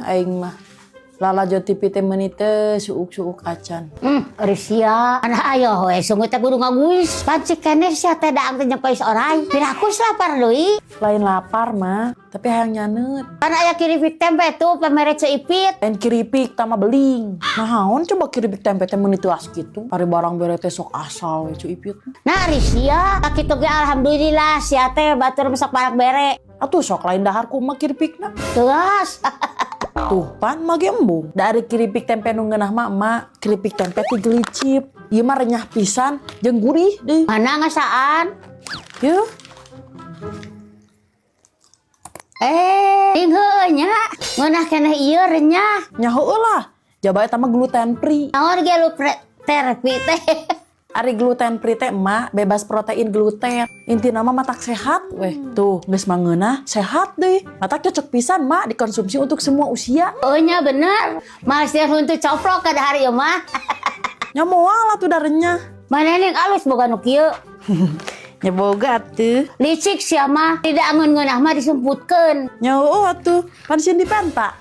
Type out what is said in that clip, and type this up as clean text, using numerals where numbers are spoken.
Aing mah. Lalajo TV teh meuni teu suuk-suuk acan. Ari sia. Anak ayo we sungut teh kudu ngaguis. Pancik keneh sia teh daang teh jeung kois orai. Piraku lapar deui. Lain lapar mah, tapi hayang nyaneut. Kan aya kiripik tempe tuh pamere Ceu Ipit. Lain kiripik tama beling. Naon coba kiripik tempe teh meuni teuas kitu. Ari barang bere teh sok asal we Ceu Ipit. Nah, ari sia, kitu ge alhamdulillah sia teh batur sok parak bere. Atuh sok lain dahar ku mah kiripikna. Teuas. Tuh pan mah ge embung. Dari keripik tempe nu ngeunah mah emak, keripik tempe ti gelicip. Ieu mah renyah pisan jeung gurih deui. Mana ngasaan? Yeuh. Eh, ing heueuh nya. Ngeunah keneh ieu renyah. Nya heueuh lah. Jaba eta mah gluten free. Naon ge lu terpi teh? Ari gluten free teh emak bebas protein gluten. Intina mah matak sehat weh. Tuh, geus mangeunah sehat deh. Matak cocok pisan mak dikonsumsi untuk semua usia. Oh nya bener. Masih huntu coplok kada hari ieu mah. Nya moal atuh da renyah. Mana ning alus boga nu kieu. Nya boga atuh. Licik sia mah, tidak angun ngeunah mah disumputkeun. Nya heueuh atuh, pan sieun dipenta.